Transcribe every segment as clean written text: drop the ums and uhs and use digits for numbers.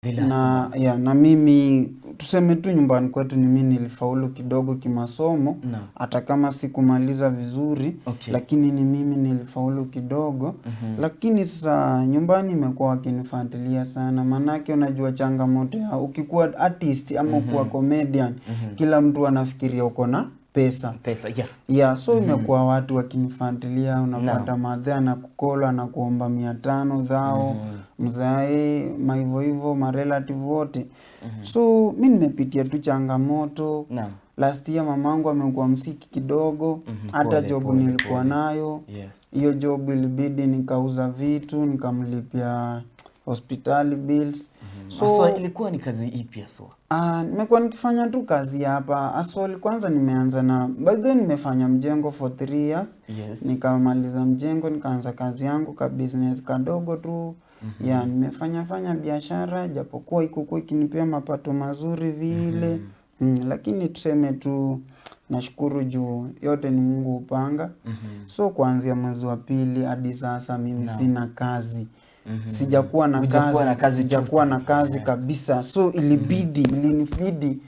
The last Na, one. ya, na mimi tuseme tu nyumbani kwetu ni mimi nilifaulu kidogo kimasomo, hata kama sikumaliza vizuri, lakini ni mimi nilifaulu kidogo. Lakini sasa nyumbani imekuwa wakinifuatilia sana, manake unajua changamoto ya ukikuwa artist ama ukuwa comedian, kila mtu anafikiria uko na pesa. Pesa, yeah. Yeah, so imekuwa watu wakinifuatilia, unapata madhe anakucall, anakuomba 500 zao, mzae maivo hivo, marelative wote. So mi nimepitia tu changamoto. Last year mamangu amekuwa msick kidogo, hata Pole, job pole, nilikuwa pole. nayo. Hiyo job ilibidi nikauza vitu, nikamlipia hospitali bills. So Haswa ilikuwa ni kazi ipi haswa? Nimekuwa nikifanya tu kazi hapa. Asol kwanza nimeanza na, by the way, nimefanya mjengo for 3 years. Nikamaliza mjengo, nikaanza kazi yangu ka business kadogo tu. Yeah, nimefanya fanya biashara japokuwa ikukuwa ikinipea mapato mazuri vile. Lakini tuseme tu nashukuru juu yote ni Mungu hupanga. So kuanzia mwezi wa pili hadi sasa mimi sina kazi. Sijakuwa na Hujakuwa kazi, na kazi sijakuwa na full kazi time. Kabisa. So ilinibidi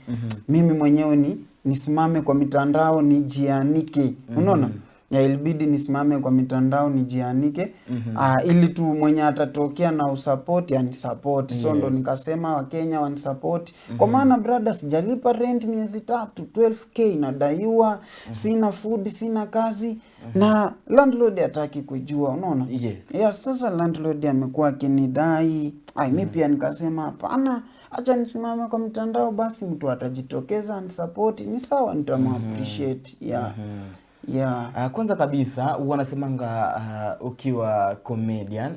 mimi mwenyewe ni nisimame kwa mitandao nijianike. Unaona? Ya, ilibidi nisimame kwa mitandao nijianike, ili tu mwenye atatokea na usupport anisupport. So ndo nikasema Wakenya wanisupport. Kwa maana brother, sijalipa rent miezi 3, 12K nadaiwa, sina food, sina kazi na landlord hataki kujua, unaona? Yes. Ya, sasa landlord amekuwa akinidai. Ai, mi pia nikasema hapana, acha nisimame kwa mtandao basi, mtu atajitokeza anisupport, ni sawa, nitamu appreciate. Yeah. Yeah. Kwanza kabisa wanasemanga ukiwa comedian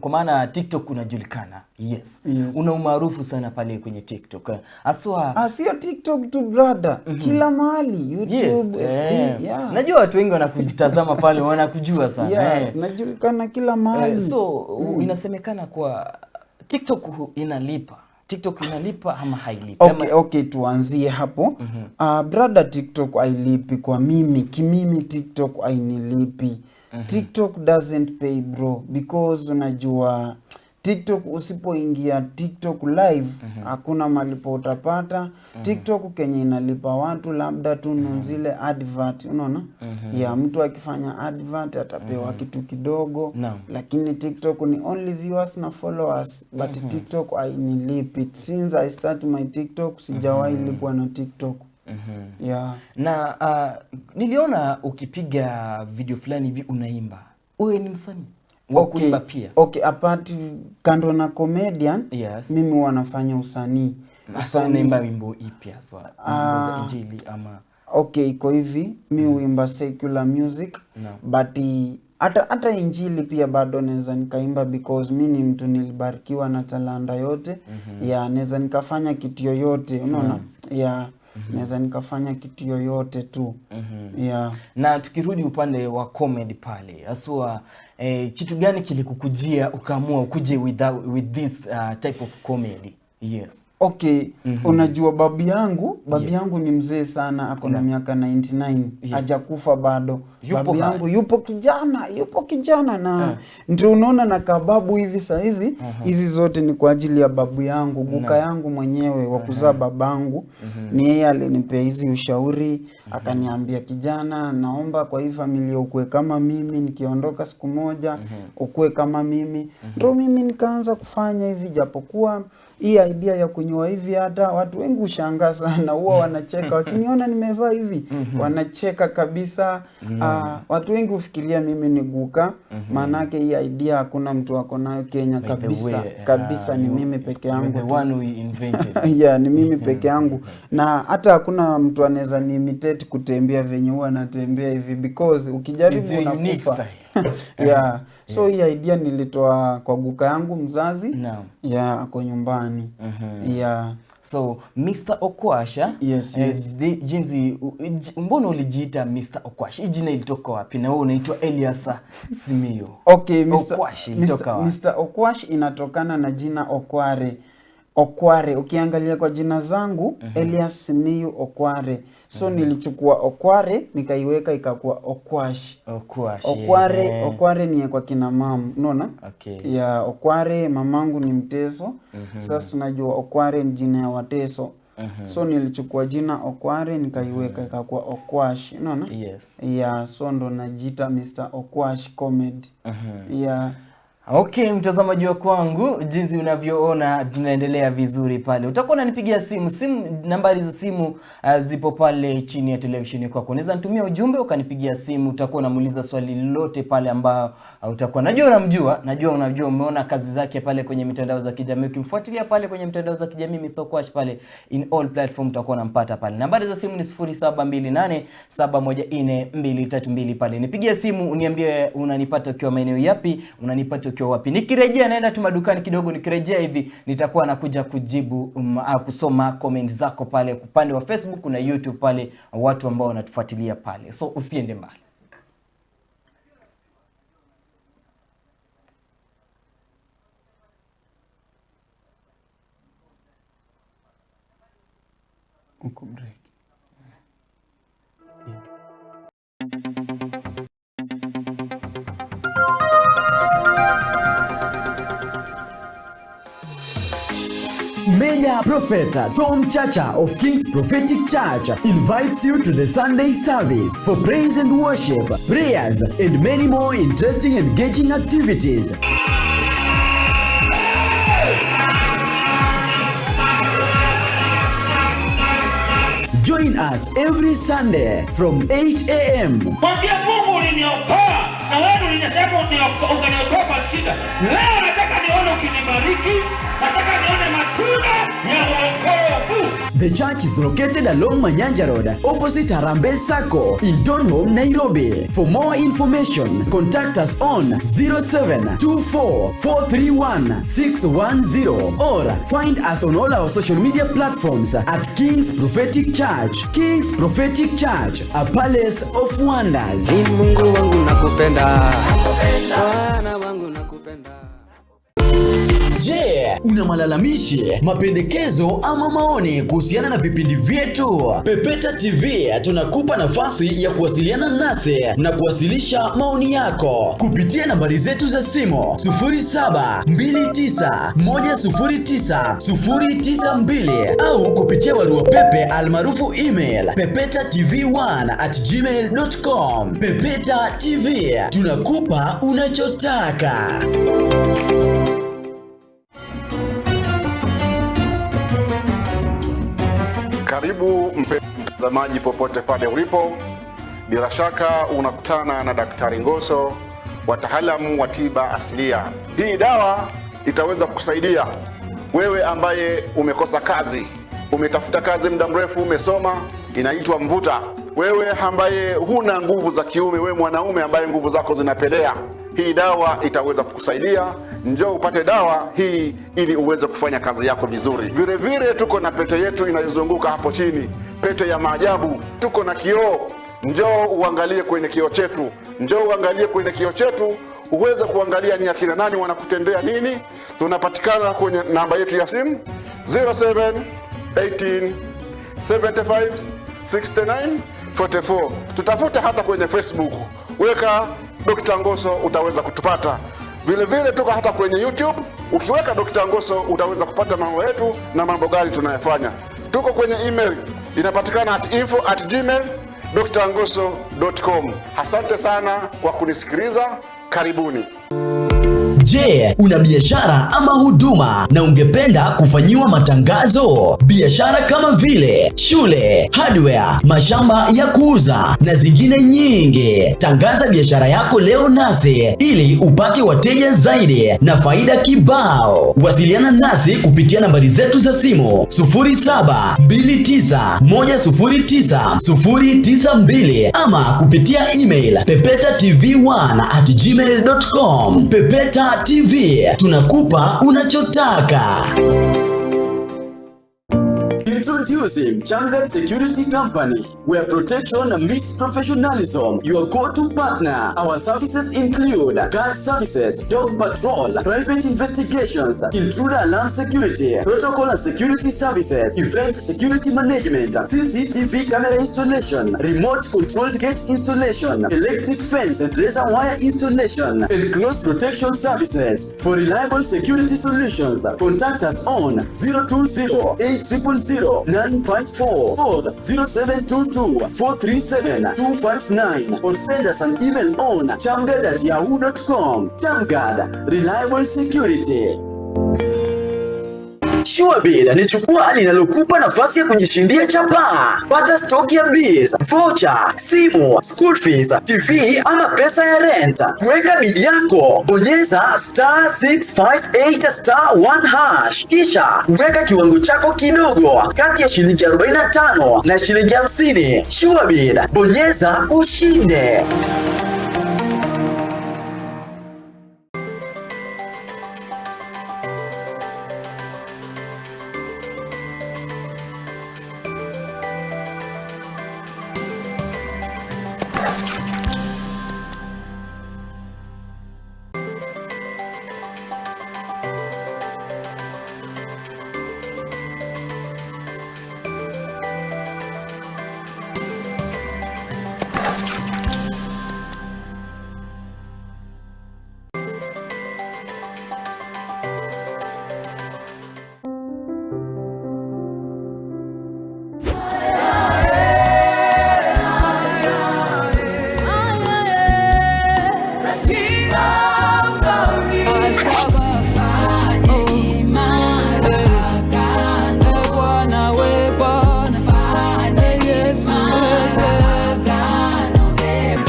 kwa maana TikTok unajulikana. Yes. Yes. Una umaarufu sana pale kwenye TikTok. Haswa Ah, sio TikTok tu brother, kila mahali, YouTube, FB, yeah. Najua watu wengi wanakutazama pale, wanakujua sana. Yeah, najulikana kila mahali. So inasemekana kwa TikTok inalipa. TikTok inalipa ama hailipi? Okay, tuanzie hapo. Brother, TikTok hailipi kwa mimi, kimimi TikTok hainilipi. TikTok doesn't pay, bro, because unajua TikTok usipoingia TikTok live hakuna malipo utapata. TikTok kenye inalipa watu labda tu ni zile advert, unaona? Ya mtu akifanya advert atapewa kitu kidogo. Lakini TikTok ni only viewers na followers, but TikTok hainilipi. Since I start my TikTok sijawahi lipwa na TikTok. Yeah. Na niliona ukipiga video fulani hivi unaimba. Wewe ni msanii wa kuimba pia? Okay, apart kando na comedian, mimi huwa nafanya usanii. Hasa Usanii. unaimba wimbo ipi haswa? Wimbo za Injili ama? Okay, iko hivi, mi huimba secular music, but hata Injili pia bado naweza nikaimba because mi ni mtu nilibarikiwa na talanta yote. Yeah, naweza nikafanya kitu yoyote, unaona? Yeah, naweza nikafanya kitu yoyote tu. Yeah. Na tukirudi upande wa comedy pale, haswa kitu gani kilikukujia ukaamua ukuje with this type of comedy? Yes. Okay, unajua babu yangu ni mzee sana, ako na miaka 99, hajakufa bado. Yupo Babu hai. yangu yupo kijana, yupo kijana na ndio unaona na kababu hivi saizi, hizi zote ni kwa ajili ya babu yangu, guka yangu mwenyewe wa kuzaa babangu. Ni yeye alinipea hizi ushauri, akaniambia, "Kijana, naomba kwa hii familia ukue kama mimi, nikiondoka siku moja ukue kama mimi." Ndio mimi nikaanza kufanya hivi, japokuwa hii idea ya kunyoa hivi hata watu wengi hushangaa sana, huwa wanacheka wakiniona nimevaa hivi, wanacheka kabisa. Watu wengi hufikiria mimi ni guka, maanake hii idea hakuna mtu ako nayo Kenya By the kabisa way, kabisa, ni mimi peke you're yangu the tu. One who invented. Yeah, ni mimi peke yangu na hata hakuna mtu anaweza ni imitate kutembea venye huwa anatembea hivi because ukijaribu It's your unique unakufa. Style. Yeah. So hii idea nilitoa kwa guka yangu mzazi. Yeah, ako nyumbani. Yeah. So Mr. Okwasha, Yes, yes. Jinsi mbona ulijiita Mr. Okwash? Hii jina ilitoka wapi? Na wewe unaitwa Elias Simio. Okay, Mr. Okwash ilitoka Mr. wapi? Mr. Okwash inatokana na jina Okware. Okware. Ukiangalia kwa jina zangu, Elias Simiyu Okware. So nilichukua Okware nikaiweka ikakuwa Okwash. Okwash. Okware, yeah. Okware ni ya kwa kina mamu, unaona? Okay. Ya Okware, mamangu ni Mteso. Sasa tunajua Okware ni jina ya Wateso. So nilichukua jina Okware nikaiweka ikakuwa Okwash, unaona? Yes. Ya, so ndo najiita Mr. Okwash Comedy. Ya. Okay, mtazamaji wa kwangu, jinsi unavyoona tunaendelea vizuri pale. Utakuwa unanipigia simu, nambari za simu zipo pale chini ya televisheni kwako. Unaweza nitumia ujumbe ukanipigia simu, utakuwa unamuuliza swali lolote pale ambao utakuwa najua unamjua, najua unajua, umeona kazi zake pale kwenye mitandao za kijamii. Ukimfuatilia pale kwenye mitandao za kijamii Mr. Okwash pale in all platform utakuwa unampata pale. Nambari za simu ni 0728 714 232 pale. Nipigie simu uniambie unanipata ukiwa maeneo yapi, unanipata ukiwa wapi. Nikirejea naenda tu madukani kidogo, nikirejea hivi nitakuwa nakuja kujibu kusoma comment zako pale upande wa Facebook na YouTube pale, watu ambao wanatufuatilia pale. So usiende mbali. Uko break. Major Prophet Tom Chacha of King's Prophetic Church invites you to the Sunday service for praise and worship, prayers, and many more interesting, engaging activities. Join us every Sunday from 8 a.m. Mwambie Mungu uliniokoa na wewe ulinisema ukaniokoa kwa shida. Leo nataka nione ukinibariki, nataka nione matunda ya wokovu. The church is located along Manyanja Road, opposite Harambee Sacco in Donholm, Nairobi. For more information, contact us on 0724431610 or find us on all our social media platforms at King's Prophetic Church. King's Prophetic Church, a palace of wonders. Ni Mungu wangu nakupenda, Bwana wangu nakupenda. Je, una malalamishi, mapendekezo ama maoni kuhusiana na vipindi vyetu? Pepeta TV tunakupa nafasi ya kuwasiliana nasi na kuwasilisha maoni yako kupitia nambari zetu za simu 0729109092 au kupitia barua pepe almaarufu email pepetatv1@gmail.com. Pepeta TV tunakupa unachotaka. Karibu mpenzi mtazamaji popote pale ulipo. Bila shaka unakutana na Daktari Ngoso, wataalamu wa tiba asilia. Hii dawa itaweza kukusaidia wewe ambaye umekosa kazi, umetafuta kazi muda mrefu, umesoma, inaitwa mvuta. Wewe ambaye huna nguvu za kiume, wewe mwanaume ambaye nguvu zako zinapelea, hii dawa itaweza kukusaidia. Njoo upate dawa hii ili uweze kufanya kazi yako vizuri. Vile vile tuko na pete yetu inayozunguka hapo chini, pete ya maajabu. Tuko na kioo, njoo uangalie kwenye kioo chetu, njoo uangalie kwenye kioo chetu uweze kuangalia ni akina nani wanakutendea nini. Tunapatikana kwenye namba yetu ya simu 07 18 75 69 44. Tutafute hata kwenye Facebook, weka Dr. Ngoso utaweza kutupata. Vile vile tuko hata kwenye YouTube, ukiweka Dr. Ngoso utaweza kupata mambo yetu na mambo gani tunayofanya. Tuko kwenye email inapatikana at info@gmail drngoso.com. Asante sana kwa kunisikiliza, karibuni. Je, una biashara ama huduma na ungependa kufanyiwa matangazo? Biashara kama vile shule, hardware, mashamba ya kuuza na zingine nyingi. Tangaza biashara yako leo nasi ili upate wateja zaidi na faida kibao. Wasiliana nasi kupitia nambari zetu za simu 0729109092 ama kupitia email pepetatv1@gmail.com. Pepeta TV tunakupa unachotaka. Kings Introducing Chamgard Security Company, where protection meets professionalism. Your go-to partner. Our services include guard services, dog patrol, private investigations, intruder alarm security, protocol and security services, event security management, CCTV camera installation, remote controlled gate installation, electric fence and razor wire installation, and close protection services. For reliable security solutions, contact us on 020-8000-954 or 0722-437-259 or send us an email on chamgard@yahoo.com. Chamgard, reliable security. SureBid ni jukwaa linalokupa nafasi ya kujishindia chapaa. Pata stock ya biz, voucher, simu, school fees, TV ama pesa ya rent. Kuweka bid yako, bonyeza *658*1#, kisha weka kiwango chako kidogo kati ya shilingi 45 na shilingi 50. SureBid, bonyeza ushinde.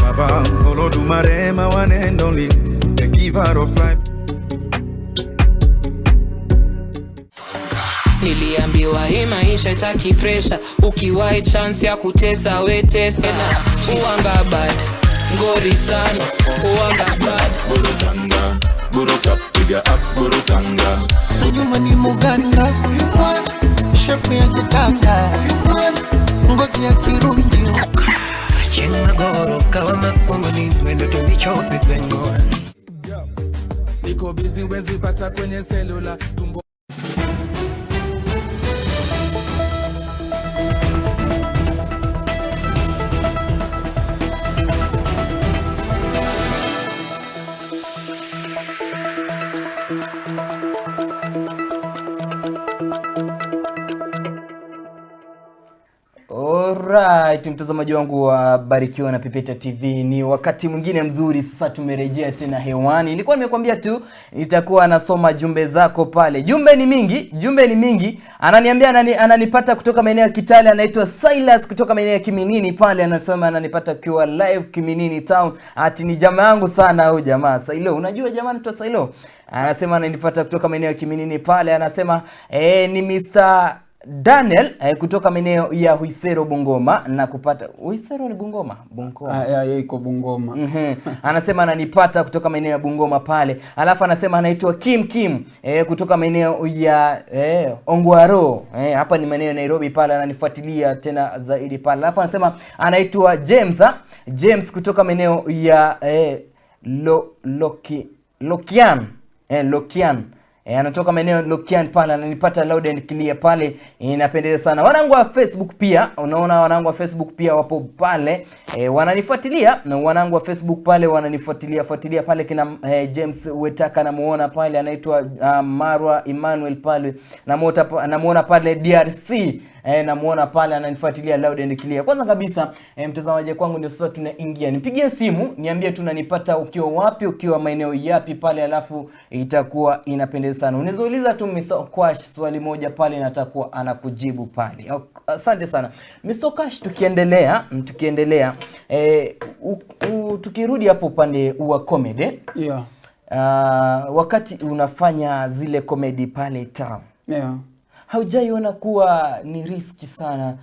Baba, Olodumare, my one and only, the giver of life. Niliambiwa hii maisha itaki pressure, ukiwahi chance ya kutesa wetesa. Uanga bad, ngori sana, uanga bad. Burutanga, buruka, piga up, burutanga. Nyuma ni Muganda, huyu mwana shepu ya kitanda, huyu mwana ngozi ya Kirundi. Chieng' magoro kawa makwongo ni wendo to michope gweng'wa. Niko busy wezi pata kwenye cellular tumbo. Alright, mtazamaji wangu wa Barikiwa na Pepeta TV, ni wakati mwingine mzuri sasa tumerejea tena hewani. Nilikuwa nimekuambia tu nitakuwa nasoma jumbe zako pale. Jumbe ni mingi, jumbe ni mingi. Ananiambia ananipata kutoka maeneo ya Kitale, anaitwa Silas kutoka maeneo ya Kiminini pale, anasema ananipata kwa live Kiminini town. Ati ni jamaa yangu sana huyu jamaa Sailo. Unajua jamaa anaitwa Sailo? Anasema ananipata kutoka maeneo ya Kiminini pale, anasema ni Mr. Daniel kutoka maeneo ya Huisero Bungoma na kupata Huisero ni Bungoma? Bungoma. Ya iko Bungoma. Anasema ananipata kutoka maeneo ya Bungoma pale. Alafu anasema anaitwa Kim Kim kutoka maeneo ya Ongwaro. Hapa ni maeneo ya Nairobi pale, ananifuatilia tena zaidi pale. Alafu anasema anaitwa James, James kutoka maeneo ya Lokian. Lokian. Anatoka maeneo Lokian pale, ananipata loud and clear pale, inapendeza sana. Wanangu wa Facebook pia, unaona wanangu wa Facebook pia wapo pale, wananifuatilia, na wanangu wa Facebook pale wananifuatilia fuatilia pale kina James Wetaka namuona pale, anaitwa Marwa Emmanuel pale, namuona pale DRC. Namuona pale ananifuatilia loud and clear. Kwanza kabisa mtazamaji kwangu ndio sasa tunaingia. Nipigie simu, niambie tu unanipata ukiwa wapi, ukiwa maeneo yapi pale, alafu itakuwa inapendeza sana. Unaweza uliza tu Mr. Okwash swali moja pale na atakuwa anakujibu pale. Asante sana. Mr. Okwash, tukiendelea tukirudi hapo upande wa comedy. Yeah. Wakati unafanya zile comedy pale town. Yeah. Haujaiona kuwa ni riski sana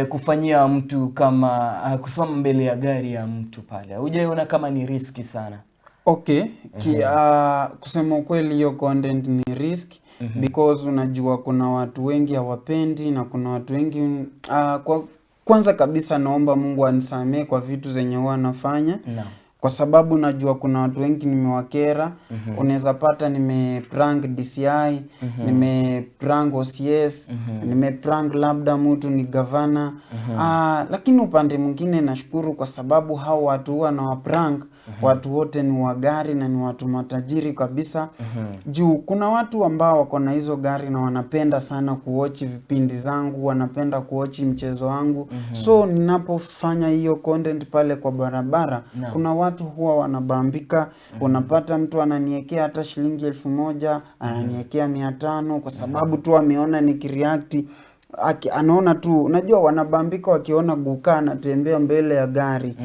kufanyia mtu kama kusimama mbele ya gari ya mtu pale? Haujaiona kama ni riski sana? Okay, kusema ukweli hiyo content ni risk because unajua kuna watu wengi hawapendi na kuna watu wengi kwanza kabisa naomba Mungu anisamee kwa vitu zenye huwa nafanya. Kwa sababu najua kuna watu wengi nimewakera. Unaweza pata nimeprank DCI, nimeprank OCS, nimeprank labda mtu ni gavana. Lakini upande mwingine nashukuru kwa sababu hao watu huwa na waprank, watu wote ni wa gari na ni watu matajiri kabisa. Juu kuna watu ambao wako na hizo gari na wanapenda sana kuochi vipindi zangu, wanapenda kuochi mchezo wangu. So ninapofanya hiyo content pale kwa barabara, kuna watu huwa wanabambika. Unapata mtu ananiekea hata shilingi 1000, ananiekea 500 kwa sababu tu ameona nikireact. Anaona tu, unajua wanabambika wakiona guka anatembea mbele ya gari.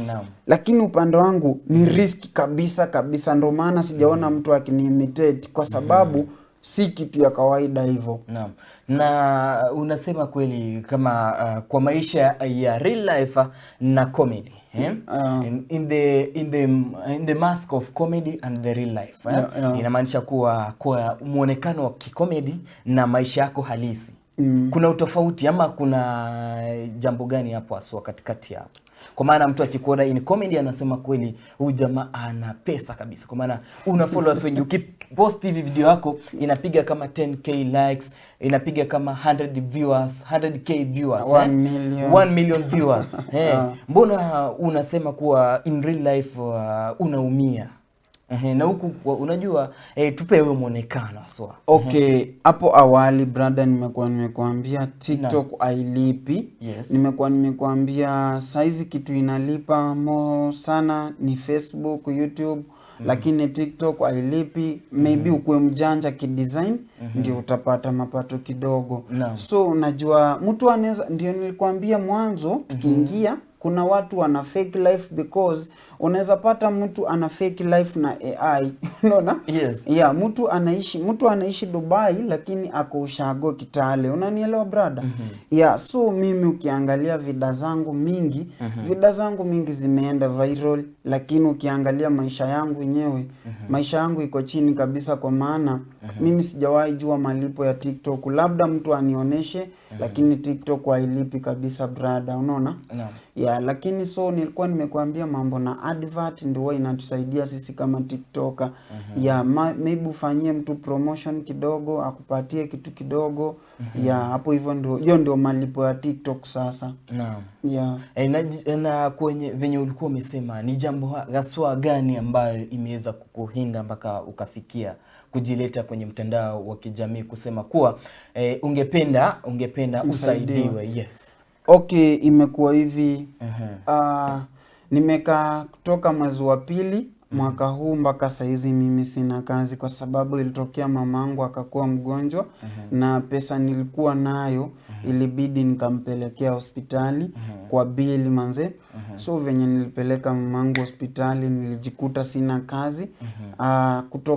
Lakini upande wangu ni risk kabisa kabisa, ndio maana sijaona mtu akiniimitate kwa sababu si kitu ya kawaida hivyo. Naam. Na unasema kweli kama kwa maisha ya real life na comedy, eh? In the mask of comedy and the real life, eh? Yeah, yeah. Inamaanisha kuwa kwa muonekano wa kikomedi na maisha yako halisi. Kuna utofauti ama kuna jambo gani hapo haswa katikati hapo? Kwa maana mtu akikuona in comedy anasema kweli huyu jamaa ana pesa kabisa, kwa maana una followers wengi. Ukipost hivi video yako inapiga kama 10k likes, inapiga kama 100 viewers, 100k viewers, 1 million. 1 million viewers. Mbona unasema kuwa in real life unaumia? Na huku unajua tupe wewe muonekano haswa. Okay, hapo awali brother, nimekuwa nimekuambia TikTok hailipi. Nimekuwa nimekuambia saizi kitu inalipa mo sana ni Facebook, YouTube, lakini TikTok hailipi. Maybe ukuwe mjanja kidesign ndio utapata mapato kidogo. So unajua mtu anaweza, ndio nilikwambia mwanzo tukiingia, kuna watu wana fake life because unaweza pata mtu ana fake life na AI. Unaona? Yeah, mtu anaishi Dubai lakini ako ushago Kitale. Unanielewa brother? Yeah, so mimi ukiangalia vida zangu mingi, vida zangu mingi zimeenda viral, lakini ukiangalia maisha yangu yenyewe, maisha yangu iko chini kabisa kwa maana mimi sijawahi jua malipo ya TikTok. Labda mtu anioneshe, lakini TikTok hailipi kabisa brother, unaona? Yeah, lakini so nilikuwa nimekuambia mambo na advert ndio inatusaidia sisi kama TikToker. Yeah, maybe ufanyie mtu promotion kidogo, akupatie kitu kidogo. Yeah, hapo hivyo ndio, hiyo ndio malipo ya TikTok sasa. Yeah. Na kwenye venye ulikuwa umesema ni jambo haswa gani ambayo imeweza kukuhinda mpaka ukafikia kujileta kwenye mtandao wa kijamii kusema kuwa ungependa usaidiwe? Yes. Okay, imekuwa hivi. Nimekaa kutoka mwezi wa pili mwaka huu mpaka saizi mimi sina kazi kwa sababu ilitokea mamangu akakuwa mgonjwa na pesa nilikuwa nayo ilibidi nikampelekea hospitali kwa bili manze. So venye nilipeleka mamangu hospitali nilijikuta sina kazi. Kutoka